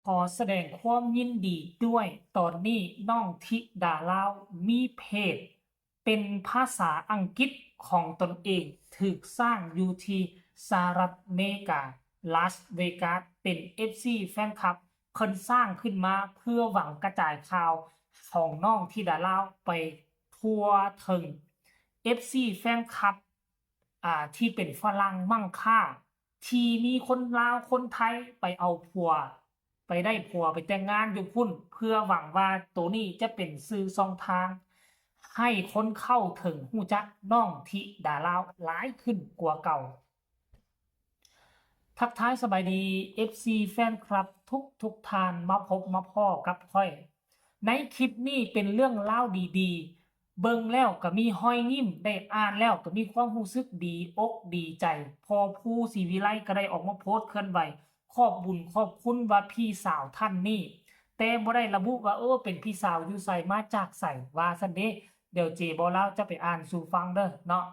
ຂໍສະແດງຄວາມຍິນດີດ້ວຍ, ຕອນນີ້ນ້ອງທິດາລາວມີເພຈເປັນພາສາອັງກິດຂອງຕົນເອງ ຖືກສ້າງຢູ່ທີ່ສະຫະລັດເມກາ ລາສເວກັສ ເປັນເອັຟຊີແຟນຄລັບ ເພິ່ນສ້າງຂຶ້ນມາເພື່ອຫວັງກະຈາຍຂ່າວຂອງນ້ອງທິດາລາວໄປທົ່ວເຖິງເອັຟຊີແຟນຄລັບ ອ່າ ທີ່ເປັນຝຣັ່ງມັ້ງຄ່າ ທີ່ມີຄົນລາວຄົນໄທໄປເອົາຜົວ ໄປໄດ້ຜົວໄປແຕ່ງງານຢູ່ພຸ້ນ ເພື່ອຫວັງວ່າໂຕນີ້ຈະເປັນສື່ຊ່ອງທາງໃຫ້ຄົນເຂົ້າເຖິງຮູ້ຈັກນ້ອງທິດາລາວຫຼາຍຂຶ້ນກວ່າເກົ່າ. ທັກທາຍສະບາຍດີ ເອັຟຊີແຟນຄລັບທຸກໆທ່ານ ມາພົບມາພໍ້ກັບຂ້ອຍໃນຄລິບນີ້ ເປັນເລື່ອງລາວດີໆ ເບິ່ງແລ້ວກໍມີຮອຍຍິ້ມ ໄດ້ອ່ານແລ້ວກໍມີຄວາມຮູ້ສຶກດີອົກດີໃຈ. ພໍ່ພູ ສີວິໄລ ກໍໄດ້ອອກມາໂພສເຄື່ອນໄຫວຂອບບຸນຂອບຄຸນວ່າພີ່ສາວທ່ານນີ້ ແຕ່ບໍ່ໄດ້ລະບຸວ່າ ເອີ ເປັນພີ່ສາວຢູ່ໃສ ມາຈາກໃສ ວ່າຊັ້ນເດ. ດຽວເຈບໍ່ລາວຈະໄປອ່ານສູ່ຟັງເດີເນາະ.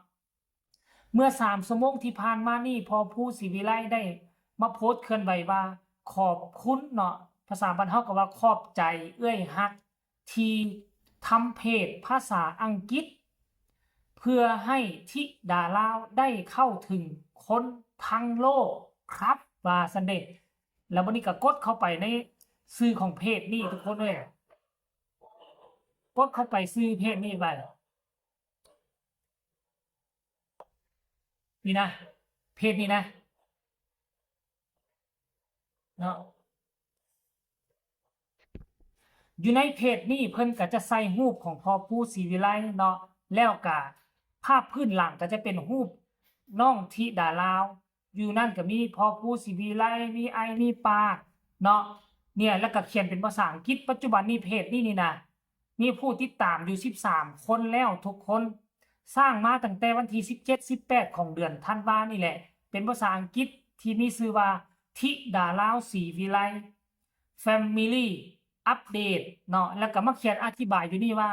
ເມື່ອສາມຊົ່ວໂມງທີ່ຜ່ານມານີ້ ພໍ່ພູ ສີວິໄລ ໄດ້ມາໂພສເຄື່ອນໄຫວວ່າ ຂອບຄຸນເນາະ ພາສາບ້ານເຮົາກໍວ່າ ຂອບໃຈເອື້ອຍຮັກ ທີ່ທຳເພຈພາສາອັງກິດ ເພື່ອໃຫ້ທິດາລາວໄດ້ເຂົ້າເຖິງຄົນທັງໂລກຄັບ ວ່າຊັ້ນເດ. ແລ້ວບັດນີ້ກໍກົດເຂົ້າໄປໃນຊື່ຂອງເພຈນີ້ທຸກຄົນເອີຍ, ກົດເຂົ້າໄປຊື່ເພຈນີ້ໄປ. ນີ້ນະ ເພຈນີ້ນະ ເນາະ. ຢູ່ໃນເພຈນີ້ເພິ່ນກໍຈະໃສ່ຮູບຂອງພໍ່ພູ ສີວິໄລ ເນາະ, ແລ້ວກະພາບພື້ນຫຼັງກໍຈະເປັນຮູບນ້ອງທິດາລາວ. ຢູ່ນັ້ນກໍມີພໍ່ພູ ສີວິໄລ, ມີໄອ ມີປາດເນາະ ເນຍ ແລ້ວກໍຂຽນເປັນພາສາອັງກິດ. ປັດຈຸບັນນີ້ເພຈນີ້ນີ້ນະ ມີຜູ້ຕິດຕາມຢູ່ສິບສາມຄົນແລ້ວທຸກຄົນ. ສ້າງມາຕັ້ງແຕ່ວັນທີສິບເຈັດ ສິບແປດ ຂອງເດືອນທັນວານີ້ແຫຼະ, ເປັນພາສາອັງກິດທີ່ມີຊື່ວ່າ ທິດາລາວ ສີວິໄລ Family Update ເນາະ. ແລ້ວກໍມາຂຽນອະທິບາຍຢູ່ນີ້ວ່າ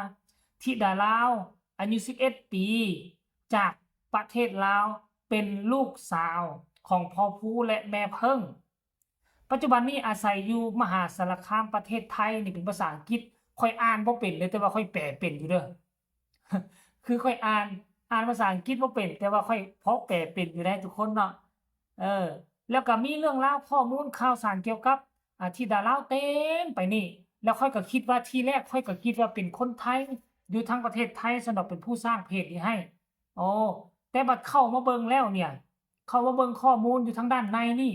ທິດາລາວ ອາຍຸສິບເອັດປີ ຈາກປະເທດລາວ ເປັນລູກສາວຂອງພໍ່ພູ ແລະ ແມ່ເພິ່ງ. ປັດຈຸບັນນີ້ອາໄສຢູ່ມະຫາສາລະຄາມ ປະເທດໄທ. ນີ້ເປັນພາສາອັງກິດ, ຂ້ອຍອ່ານບໍ່ເປັນເລີຍ ແຕ່ວ່າຂ້ອຍແປເປັນຢູ່ເດີ. ຄືຂ້ອຍອ່ານ ອ່ານພາສາອັງກິດບໍ່ເປັນ ແຕ່ວ່າຂ້ອຍພໍແປເປັນຢູ່ໄດ໋ທຸກຄົນເນາະ. ເອີ ແລ້ວກໍມີເລື່ອງລາວ ຂໍ້ມູນຂ່າວສານກ່ຽວກັບ ອາ ທິດາລາວເຕັມໄປນີ້. ແລ້ວຂ້ອຍກໍຄິດວ່າ ທີແລກຂ້ອຍກໍຄິດວ່າເປັນຄົນໄທຢູ່ທາງປະເທດໄທຊັ້ນດອກ ເປັນຜູ້ສ້າງເພຈນີ້ໃຫ້. ໂອ້ ແຕ່ບັດເຂົ້າມາເບິ່ງແລ້ວເນຍ ເຂົ້າມາເບິ່ງຂໍ້ມູນຢູ່ທາງດ້ານໃນນີ້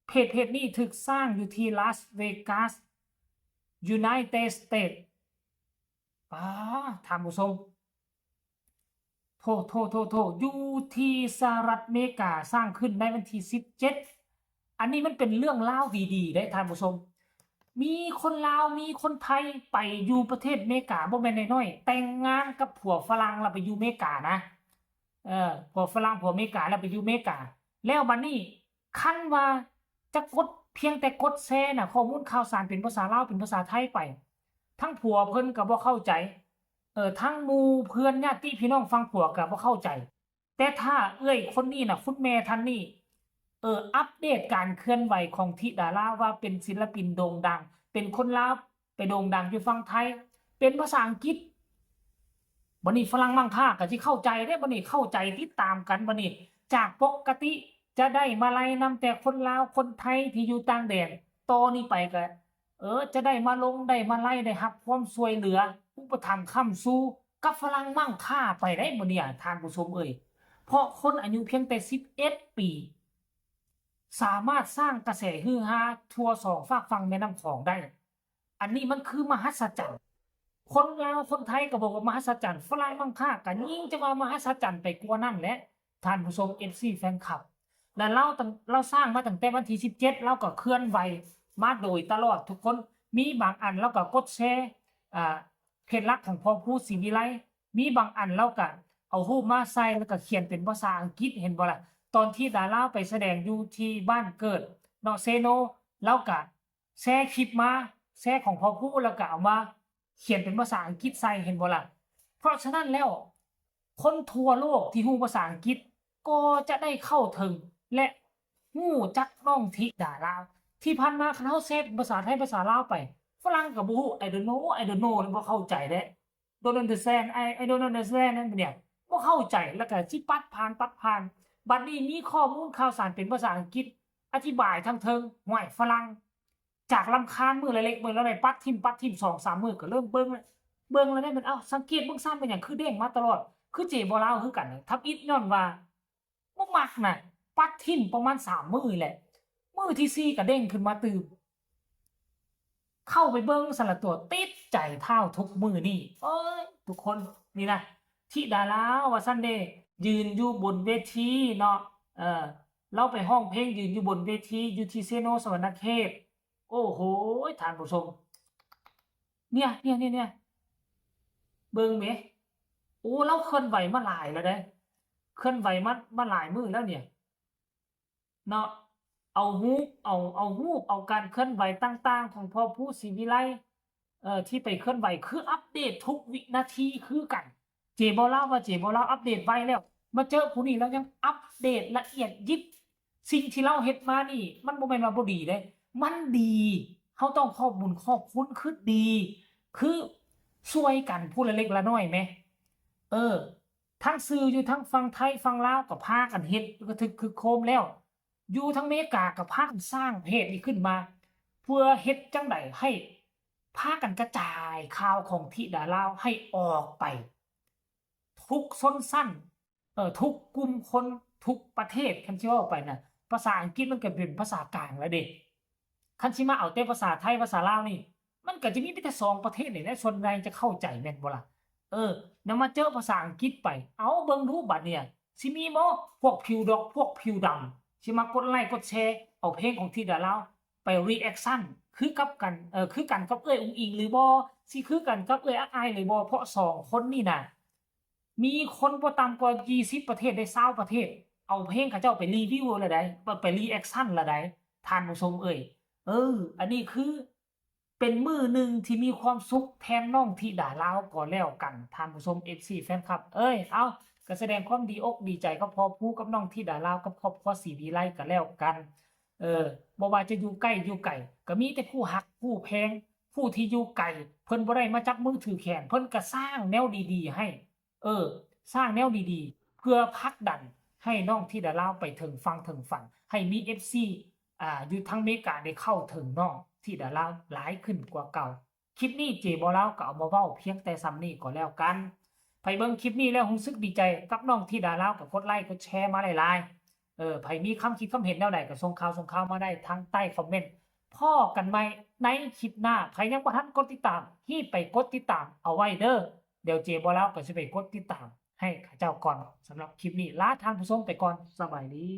ເພຈ ເພຈນີ້ຖືກສ້າງຢູ່ທີ່ລາສເວກັສ United States. ປ້າ ທ່ານຜູ້ຊົມ ໂທ ໂທ ໂທ ໂທ ຢູ່ທີ່ສະຫະລັດເມກາ ສ້າງຂຶ້ນໃນວັນທີສິບເຈັດ. ອັນນີ້ມັນເປັນເລື່ອງລາວດີໆເດ້ທ່ານຜູ້ຊົມ. ມີຄົນລາວ ມີຄົນໄທໄປຢູ່ປະເທດເມກາບໍ່ແມ່ນນ້ອຍໆ, ແຕ່ງງານກັບຜົວຝຣັ່ງແລ້ວໄປຢູ່ເມການະ. ເອີ ຜົວຝຣັ່ງ ຜົວເມກາ ແລ້ວໄປຢູ່ເມກາ. ແລ້ວບັດນີ້ ຄັນວ່າຈະກົດ ພຽງແຕ່ກົດແຊນະ ຂໍ້ມູນຂ່າວສານເປັນພາສາລາວ ເປັນພາສາໄທໄປ, ທັງຜົວເພິ່ນກໍບໍ່ເຂົ້າໃຈ, ເອີ ທັງໝູ່ເພື່ອນຍາດຕິພີ່ນ້ອງຝັ່ງຜົວກໍບໍ່ເຂົ້າໃຈ. ແຕ່ຖ້າເອື້ອຍຄົນນີ້ນະ ຄຸນແມ່ທ່ານນີ້ ເອີ ອັບເດດການເຄື່ອນໄຫວຂອງທິດາລາວວ່າເປັນສິນລະປິນໂດ່ງດັງ, ເປັນຄົນລາວ ໄປໂດ່ງດັງຢູ່ຝັ່ງໄທ ເປັນພາສາອັງກິດ. ບັດນີ້ຝຣັ່ງມັ້ງຄ່າກໍຊິເຂົ້າໃຈເດ້, ບັດນີ້ເຂົ້າໃຈ ຕິດຕາມກັນ. ບັດນີ້ຈາກປົກກະຕິຈະໄດ້ມາໄລນຳແຕ່ຄົນລາວ ຄົນໄທທີ່ຢູ່ຕ່າງແດນ, ຕໍ່ນີ້ໄປກໍ ເອີ ຈະໄດ້ມາລົງ ໄດ້ມາໄລ ໄດ້ຮັບຄວາມຊ່ວຍເຫຼືອ ອຸປະຖຳຄ້ຳຊູກັບຝຣັ່ງມັ້ງຄ່າໄປໄດ໋ ບັດນີ້ທ່ານຜູ້ຊົມເອີຍ. ເພາະຄົນອາຍຸພຽງແຕ່ສິບເອັດປີ ສາມາດສ້າງກະແສຮືຮາທົ່ວສອງຟາກຝັ່ງແມ່ນ້ຳຂອງໄດ້. ອັນນີ້ມັນຄືມະຫັດສະຈັນ. ຄົນລາວຄົນໄທກໍບອກວ່າມະຫັດສະຈັນ, ຝຣັ່ງມັ້ງຄ່າກໍຍິ່ງຈະວ່າມະຫັດສະຈັນໄປກວ່ານັ້ນແຫຼະ ທ່ານຜູ້ຊົມ ເອັຟຊີ ແຟນຄລັບ. ແລະລາວຕັ້ງ ລາວສ້າງມາຕັ້ງແຕ່ວັນທີສິບເຈັດ ລາວກໍເຄື່ອນໄຫວມາໂດຍຕະຫຼອດທຸກຄົນ. ມີບາງອັນລາວກໍກົດແຊ ອ່າ ເພຈຫຼັກຂອງພໍ່ພູ ສີວິໄລ, ມີບາງອັນລາວກໍເອົາຮູບມາໃສ່ ແລ້ວກໍຂຽນເປັນພາສາອັງກິດ ເຫັນບໍ່ລະ? ຕອນທີ່ດາລາວໄປສະແດງຢູ່ທີ່ບ້ານເກີດເນາະ ເຊໂນ, ລາວກໍ ແຊຄລິບມາ ແຊຂອງພໍ່ພູ ແລ້ວກໍເອົາມາຂຽນເປັນພາສາອັງກິດໃສ່ ເຫັນບໍ່ລະ? ເພາະສະນັ້ນແລ້ວ ຄົນທົ່ວໂລກທີ່ຮູ້ພາສາອັງກິດກໍຈະໄດ້ເຂົ້າເຖິງ ແລະ ຮູ້ຈັກນ້ອງທິດາລາວ ທີ່ຜ່ານມາຄັນເຮົາແຊເປັນພາສາໄທພາສາລາວໄປ ຝຣັ່ງກໍບໍ່ຮູ້ I don't know I don't know ແລ້ວບໍ່ເຂົ້າໃຈເດ້ don't understand I I don't understand ນັ້ນເປັນຫຍັງ ບໍ່ເຂົ້າໃຈ ແລ້ວກໍຊິປັດຜ່ານ ປັດຜ່ານ. ບັດນີ້ມີຂໍ້ມູນຂ່າວສານເປັນພາສາອັງກິດ ອະທິບາຍທາງເທິງ ຫ້ວຍ ຝຣັ່ງ ຈາກລຳຄານມື້ລະເລັກ ມື້ລະໜ້ອຍ ປັດຖິ້ມ ປັດຖິ້ມ ສອງສາມມື້ກໍເລີ່ມເບິ່ງແລ້ວ ເບິ່ງແລ້ວໄດ້ແມ່ນ ເອົ້າ ສັງເກດເບິ່ງຊ້ຳເປັນຫຍັງຄືເດ້ງມາຕະຫຼອດ ຄືເຈບໍ່ລາວຄືກັນ ທຳອິດຍ້ອນວ່າບໍ່ມັກນະ ປັດຖິ້ມປະມານສາມມື້ນີ້ແຫຼະ ມື້ທີສີ່ກໍເດ້ງຂຶ້ນມາຕື່ມ ເຂົ້າໄປເບິ່ງຊັ້ນລະຕົວະ ຕິດໃຈທ້າວທຸກມື້ນີ້ ເອີຍ ທຸກຄົນ ນີ້ນະ ທິດາລາວວ່າຊັ້ນເດ້ ຢືນຢູ່ບົນເວທີເນາະ ເອີ ລາວໄປຮ້ອງເພງຢືນຢູ່ບົນເວທີຢູ່ທີ່ເຊໂນສະຫວັນນະເຂດ ໂອ້ໂຫ ທ່ານຜູ້ຊົມ ເນຍ ເນຍ ເນຍ ເນຍ ເບິ່ງເມ ໂອ້ ລາວເຄື່ອນໄຫວມາຫຼາຍແລ້ວເດ້ ເຄື່ອນໄຫວມາ ມາຫຼາຍມື້ແລ້ວເນຍ ເນາະ ເອົາຮູບ ເອົາ ເອົາຮູບ ເອົາການເຄື່ອນໄຫວຕ່າງໆຂອງພໍ່ພູສີວິໄລ ເອີ ທີ່ໄປເຄື່ອນໄຫວ ຄືອັບເດດທຸກວິນາທີຄືກັນ ເຈບໍ່ລາວວ່າເຈບໍ່ລາວອັບເດດໄວແລ້ວ ມາເຈີຜູ້ນີ້ລາວຍັງອັບເດດລະອຽດຢິບ ສິ່ງທີ່ລາວເຮັດມານີ້ ມັນບໍ່ແມ່ນວ່າບໍ່ດີເດ້ ມັນດີ ເຮົາຕ້ອງຂອບບຸນຂອບຄຸນ ຄືດີ ຄືຊ່ວຍກັນຜູ້ລະເລັກລະນ້ອຍແມ ເອີ ທັງສື່ຢູ່ທັງຝັ່ງໄທຝັ່ງລາວກໍພາກັນເຮັດ ກະທຶກຄຶກໂຄມແລ້ວ ຢູ່ທາງເມກາກໍພາກັນສ້າງເພຈນີ້ຂຶ້ນມາ ເພື່ອເຮັດຈັ່ງໃດໃຫ້ພາກັນກະຈາຍຂ່າວຂອງທິດາລາວໃຫ້ອອກໄປ ທຸກຊົນຊັ້ນ ເອີ ທຸກກຸ່ມຄົນ ທຸກປະເທດ ຄັນຊິເວົ້າໄປນະ ພາສາອັງກິດມັນກໍເປັນພາສາກາງແລ້ວເດ້ ຄັນຊິມາເອົາແຕ່ພາສາໄທພາສາລາວນີ້ ມັນກໍຈະມີແຕ່ສອງປະເທດນີ້ແຫຼະ ສ່ວນໃຫຍ່ຈະເຂົ້າໃຈແມ່ນບໍ່ລະ ເອີ ນຳມາເຈີພາສາອັງກິດໄປ ເອົາເບິ່ງດູບັດນີ້ ຊິມີບໍ່ພວກຜິວດອກ ພວກຜິວດຳ ຊິມາກົດໄລ້ກົດແຊ ເອົາເພງຂອງທິດາລາວໄປຣີແອັກຊັນ ຄືກັບກັນ ເອີ ຄືກັນກັບເອື້ອຍອຸ້ງອິງຫຼືບໍ່ ຊິຄືກັນກັບເອື້ອຍອັກອາຍຫຼືບໍ່ ເພາະສອງຄົນນີ້ນະ ມີຄົນບໍ່ຕ່ຳກວ່າຊາວປະເທດໄດ້ ຊາວປະເທດ ເອົາເພງເຂົາເຈົ້າໄປຣີວິວແລ້ວໃດ ໄປຣີແອັກຊັນແລ້ວໃດ ທ່ານຜູ້ຊົມເອີຍ ເອີ ອັນນີ້ຄື ເປັນມື້ໜຶ່ງທີ່ມີຄວາມສຸກແທນນ້ອງທິດາລາວກໍແລ້ວກັນ ທ່ານຜູ້ຊົມ ເອັຟຊີ ແຟນຄລັບເອີຍ ເອົ້າ ກໍສະແດງຄວາມດີອົກດີໃຈກັບພໍ່ພູ ກັບນ້ອງທິດາລາວ ກັບຄອບຄົວສີວິໄລກໍແລ້ວກັນ ເອີ ບໍ່ວ່າຈະຢູ່ໃກ້ຢູ່ໄກ ກໍມີແຕ່ຜູ້ຮັກຜູ້ແພງ ຜູ້ທີ່ຢູ່ໄກ ເພິ່ນບໍ່ໄດ້ມາຈັບມືຖືແຂນ ເພິ່ນກໍສ້າງແນວດີໆໃຫ້ ເອີ ສ້າງແນວດີໆ ເພື່ອຜັກດັນໃຫ້ນ້ອງທິດາລາວໄປເຖິງຝັ່ງເຖິງຝັນ ໃຫ້ມີເອັຟຊີ ອ່າ ຢູ່ທາງເມກາໄດ້ເຂົ້າເຖິງນ້ອງທິດາລາວຫຼາຍຂຶ້ນກວ່າເກົ່າ. ຄລິບນີ້ເຈບໍ່ລາວກໍເອົາມາເວົ້າພຽງແຕ່ສ່ຳນີ້ກໍແລ້ວກັນ. ໃຜເບິ່ງຄລິບນີ້ແລ້ວຮູ້ສຶກດີໃຈກັບນ້ອງທິດາລາວກໍກົດໄລ້ກົດແຊມາຫຼາຍໆ. ເອີ ໃຜມີຄຳຄິດຄຳເຫັນແນວໃດກໍສົ່ງຂ່າວ ສົ່ງຂ່າວມາໄດ້ທາງໃຕ້ຄອມເມັນ. ພໍ້ກັນໃໝ່ໃນຄລິບໜ້າ. ໃຜຍັງບໍ່ທັນກົດຕິດຕາມ ຮີບໄປກົດຕິດຕາມເອົາໄວ້ເດີ້. ດຽວເຈບໍ່ລາວກໍຊິໄປກົດຕິດຕາມໃຫ້ເຂົາເຈົ້າກ່ອນ. ສຳລັບຄລິບນີ້ລາທ່ານຜູ້ຊົມໄປກ່ອນ. ສະບາຍດີ.